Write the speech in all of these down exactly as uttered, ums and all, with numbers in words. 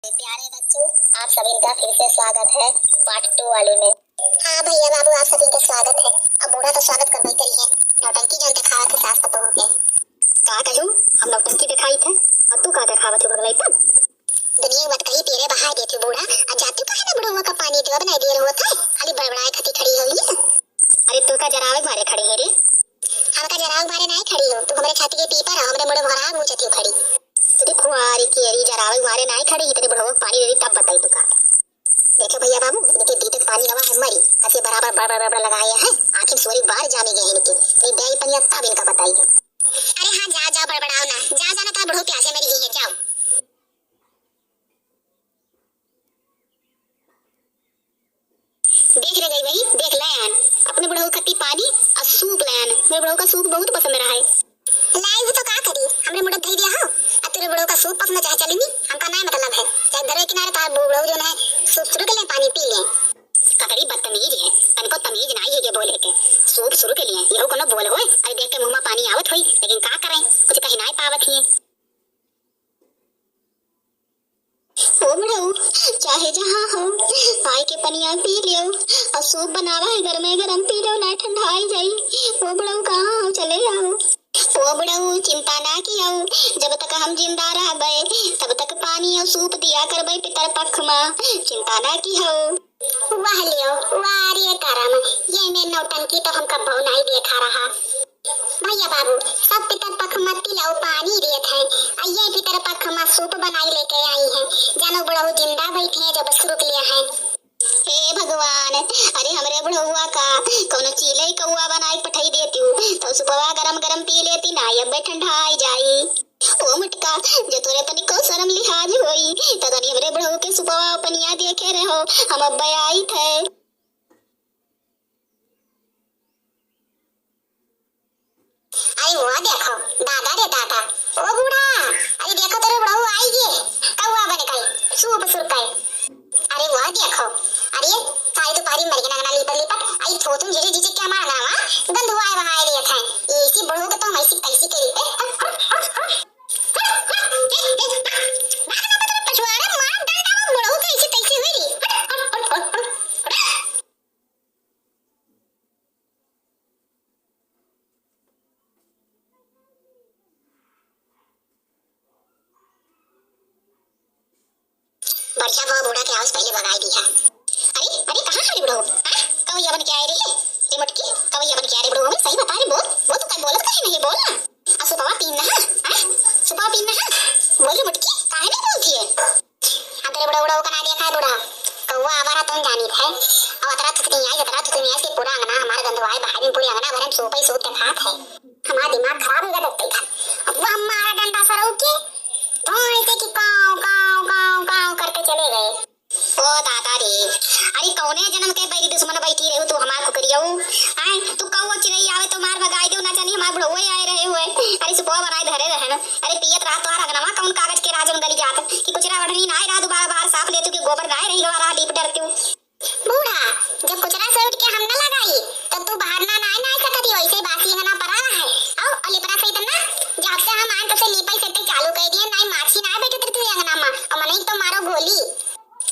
प्यारे बच्चों, आप सभी का फिर से स्वागत है part two वाले में। हाँ भैया बाबू, आप सभी का स्वागत है। अब बूढ़ा तो स्वागत करबे करी है, नौटंकी जौन देखावत है सास पतोह के। का कहू, हम नौटंकी देखाई थे, और तू का देखावत हो भगलई तब? दुनिया के बात कही तेरे बहाय देते बूढ़ा, आ जाते काहे ना बुढ़वा का पानी देवा बनाई दिए रहो थे, खाली बड़बड़ाए खती खड़ी हो लिए। अरे तू का जरावे मारे खड़ी है रे? हम का जरावे मारे नाई खड़ी हो, तू हमरे छाती के पीपर हो, हमरे मुड़े भरा बूझती हो खड़ी। तेरे खुआरी केरी जरावे मारे नाई खड़ी, इतने बुढ़वा के पानी दे दी तब बताई तू का। देखो भैया बाबू, इनके दीदे के पानी रवा है मरी, ऐसे बराबर बड़ बड़ बड़ बड़ लगाए हैं, आखिर सोरी बार जाने गए इनके, नहीं दे पनिया तब इनका बताई है। अरे हाँ, जाओ जाओ बड़बड़ाओ ना, जाओ जाना तो बुढ़ऊ प्यासे मरी गई है, जाओ। देख रे गई वही, देख ले आन, अपने बुढ़ऊ खती पानी और सूप ले आन, मेरे बुढ़ऊ का सूप बहुत पसंद रहा है। लाई भी तो का करी, हमरे मुड़े धई दिया हो, आ तेरे बुढ़ऊ का सूप पसंद चाहे चली नी, हमका ना मतलब है, चाहे दरे किनारे तार बुढ़ऊ जौन है, सूप शुरू के लिए पानी पी ले। कतरी बदतमीज है, तनको तमीज नाई है के बोले के, सूप शुरू के लिए, यहू कोनो बोल होए, अरे देख के मुँह में पानी आवत होई, लेकिन का करें, कुछ कही नाई पावत ही। ओ बुढ़ऊ, चाहे जहाँ हो, आए के पनिया पी लियो, और सूप बनावा है गरमे गरम पी लियो, ना ठंडाई जाई। ओ बुढ़ऊ, कहाँ हो, चले आओ। ओ बुढ़ऊ, चिंता ना कियो, जब तक हम जिंदा रहबे, तब तक पानी और सूप दिया करबे पितर पख में, चिंता ना कियो। वाह लियो, वाह रे करम, ये में नौटंकी तो हमका बहु नाई देखा रहा। भैया बाबू, सब पितर पख में तिलौ पानी देत हैं, आ ये पितर पख में सूप बनाई लेके आई हैं। जानो बुढ़ऊ जिंदा बैठे हैं, जब शुरू के लिए हैं। हे भगवान, अरे हमरे बुढ़ौआ का कौनो चिलई कौआ बनाई पठाई देती हूँ, तो सुपवा गरम गरम पी लेती ना, अब्बे ठंडा आई जाई। ओ मुटका, जो तोरे तनिको शर्म लिहाज होई, तो तनी हमरे बुढ़ऊ के सुपवा पनिया देखे रहो, हम अब्बे आई थे। अरे वो देखो, दादा रे दादा, ओ बूढ़ा, अरे देखो तोरे बुढ़ऊ आई गे, कौआ बन गए, सूप सुरकई। अरे वो देखो, अरे सारी दुपहरी मर गए अंगना लिपट लिपट, आई थोथुन झिझिर झिझिर के हमार अंगना गंधुआए वहाए रहे थे, इसी बुढ़ऊ के तो हम ऐसी तैसी करी। ए, हट, हट, हट, हट। हट, हट, ए, ए, हट, भाग ना, मतलब पछुआरे मार डंडा में बुढ़ऊ के ऐसी तैसी हुई रही। हट, हट, हट, हट, हट, हट। बढ़िया भवा बूढ़ा के आवाज पहले भगाई दिया। अरे, अरे, कहाँ है बुढ़ऊ? हाँ? कवैया बन के आए रे? ए मोटकी, कवैया बन के आए रे बुढ़ऊ? हमें सही बता रे, बोल, बोल, तू कहीं बोलत काहे नहीं, बोल ना। आ सुपवा पीन ना, हाँ? सुपवा पीन ना, हाँ? बोल रे मोटकी, काहे नहीं बोलती है? हम तेरे बुढ़ऊ, बुढ़ऊ का ना देखा है बूढ़ा। कौआ आवा रहा तुम जानी थे। अब अतरा थुकनी आई, अतरा थुकनी आई, इसके पूरा अंगना हमारे गंदवाए, बाहर में पूरी अंगना भरे में सूप ही सूप देखात है। हमारा दिमाग खराब हो गया देखते ही। अब वो हमारा डंडा सरऊ के धोए से कि काव, काव, काव, काव करके चले गए। ओ दादा रे, अरे कौने जन्म के बैरी दुश्मन बैठी रहू तू हमार कुकरियऊ? आय, तू कौआ चिरई आवे तो मार भगाई देऊ, ना जानी हमार बुढ़ऊ आए रहे हुए। अरे सुपवा बनाए धरे रहे न। अरे पियत रहा तोहार अंगनवा कौन कागज के राह जौन गली जात, कि कुचरा ओढ़नी ना आए रहा दोबारा बाहर साफ लेतू, कि गोबर ना आए रही गवा रहा लीप डरतू। बूढ़ा, जब कुचरा से उठ के हम ना लगाई, तो तू बाहर ना, ना, ना सकती, वैसे ही बासी अंगना परा है। आओ, और लिपरा सहित ना, जब से हम आए, तब से लीपा ही सहित चालू कर दिए, ना ही माछी ना बैठे तू अंगना में, और मनई तो मारो गोली।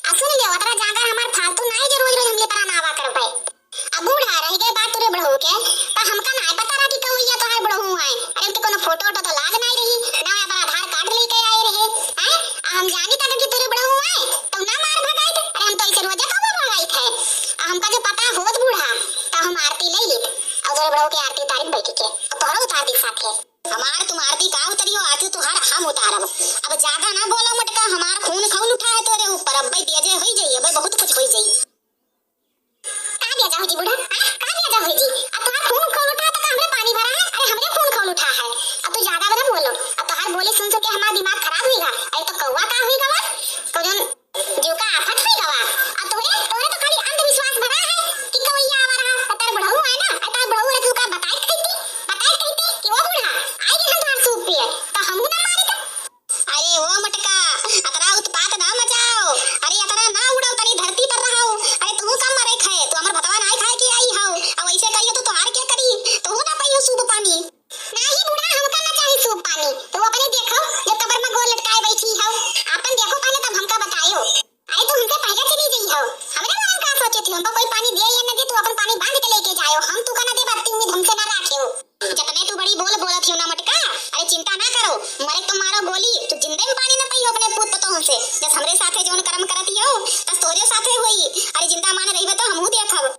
आ सुन लियो, अतरा जागर हमार फालतू नाई जे रोज रोज हम लिपरा ना आवा करबे। आ बूढ़ा, रह गए बात तोरे बुढ़ऊ के, तो हमका नाई पता रहा कि कौआ तोहार बुढ़ऊ है। अरे, उनके कोनो फोटो वोटो तो लाग नाई रही, ना अपन आधार कार्ड लेके आए रहे, हैं? आ हम जानी तक कि जस हमरे साथे जौन करम करत हियो, तस तोहरे साथे होई। अरे जिंदा मान रहिबे तो हमहू देखब।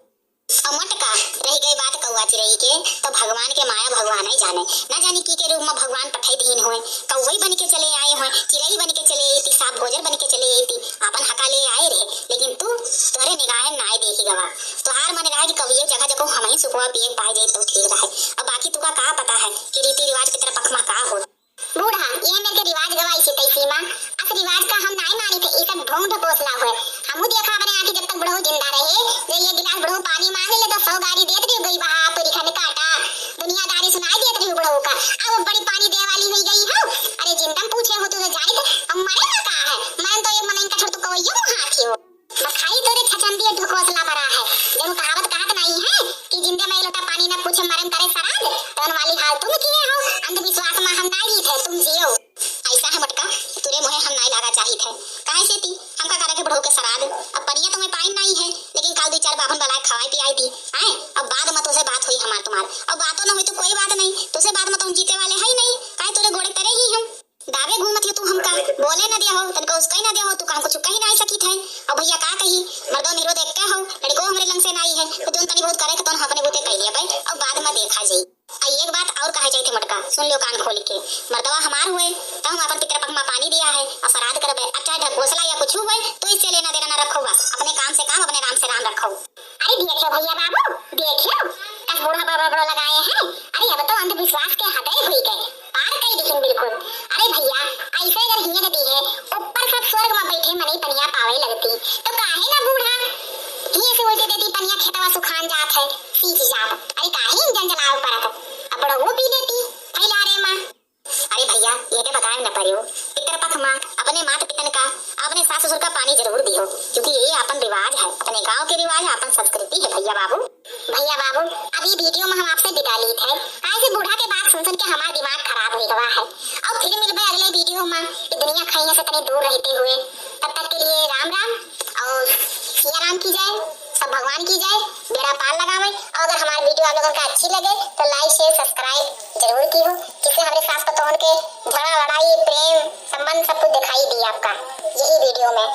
अब मटका, रहि गई बात कौआ चिरई के, तो भगवान के माया भगवान ही जाने। ना जानी की के रूप में भगवान पठाई दीन होए, कौवई बन के चले आए होए, चिरई बन के चले आई थी, सांप गोजर बन के चले आई थी, आपन हका ले आए रहे, लेकिन तू, तोहरे निगाहें नाय देखी गवा। तोहार मन रहा कि कवियो जगह जको हमही सुपवा पिए पाए जाई तो ठीक रहे। अब बाकी तुका का पता है कि रीति रिवाज पितरपख में का होत। बूढ़ा, ये मेरे के रिवाज गवा इसी तैसी माँ। अस रिवाज का हम नाय मानी थे, ई सब ढोंग ढकोसला होए। हमहू देखा अपने आँखी जब तक बुढ़ऊ जिंदा रहे, जे ये गिलास बुढ़ऊ पानी मांगे ले तो सौ गारी देत रही गई बहा, तोरी खन काटा। दुनियादारी सुनाई देत रही बुढ़ऊ का। अब बड़ी पानी दे वाली हुई गई हो। अरे जिंदम पूछे हो तू तो जानी थे, अब मरे ना का है? मरन तो ये मनई का छोड़ तू कवैयो मुँह हाथी हो। बस खाली तोरे छचंदी ढकोसला भरा है। जब कहावत कहत नाई है कि जिंदे में एक लोटा पानी ना पूछे मरम करे सराद, तौन वाली हाल तुम किए हो। अंधविश्वास में हम ना जीत है, तुम जियो। ऐसा है मोटका, तोरे मुहे हम नाई लागा चाहित है। काहे से ती, हमका करे के बुढ़ऊ के सराद। अब पनिया तो मैं पाइन नाई है, लेकिन काल दो चार बाभन बलाए खवाए पियाए दी। आए, अब बाद में तोसे बात होई हमार तुम्हार। अब बातों ना होई तो कोई बात नहीं, तोसे बाद में तो हम जीते वाले है ही नहीं। काहे तोरे गोड़े तरे ही हम। दाबे घूमत हो तू हमका, बोले न दिया हो, तनिको उसकई न दिया हो, तू का हम कुछ कही नाई सकित है। अब भैया का कही, मर्दो निरोध एक्के हो, लड़को हमरे लंग से नाई है, तो जौन तनी बहुत करे के तौन हम अपने बूते कह लिया भाई, अब बाद में देखा जाई। आ एक बात और कहे चाहिए थे मोटका, सुन लियो कान खोल के, मर्दवा हमार हुए, तो हम अपन पितरपख में पानी दिया है, और श्राद्ध करबे, अब चाहे ढकोसला या कुछ हुए, तो इससे लेना देना ना रखो, बस अपने काम से काम, अपने राम से राम रखो। अरे देखियो भैया बाबू, देखियो, कस बूढ़ा बड़ो बड़ो लगाए हैं। अरे अब तो अंधविश्वास के हदे हुई गए, पार कई दिहिन बिल्कुल। अरे भैया, ऐसे अगर हिये देती है, ऊपर सब स्वर्ग में बैठे मनई पनिया पावे लगती, तो काहे ना बूढ़ा हिये से उल्टे देती पनिया खेतवा सुखान जात है, सींच जात। अरे काहे इंजन जलावे पड़त? अब बुढ़ऊ पी लेती, फैला रे माँ। अरे भैया, ये तो बताए न परियो, पितरपख माँ अपने मात पितन का, अपने सास ससुर का पानी जरूर दियो, क्योंकि ये अपन रिवाज है, अपने गांव के रिवाज है, अपन संस्कृति है भैया बाबू। भैया बाबू, अभी वीडियो में हम आपसे विदा लीत है, काहे से बूढ़ा के बात सुन सुन के हमार दिमाग खराब हो गवा है। और फिर मिलबे अगले वीडियो में, ये दुनिया खैया से तनी दूर रहते हुए। तब तक के लिए राम राम और सिया राम की जय, सब भगवान की जय। बेड़ा पार लगावे। और अगर हमार वीडियो आप लोगन का अच्छी लगे तो like, share, subscribe जरूर की हो, जिससे हमरे सास पतोहन के झगड़ा, लड़ाई, प्रेम, संबंध सब कुछ दिखाई दी आपका यही वीडियो में।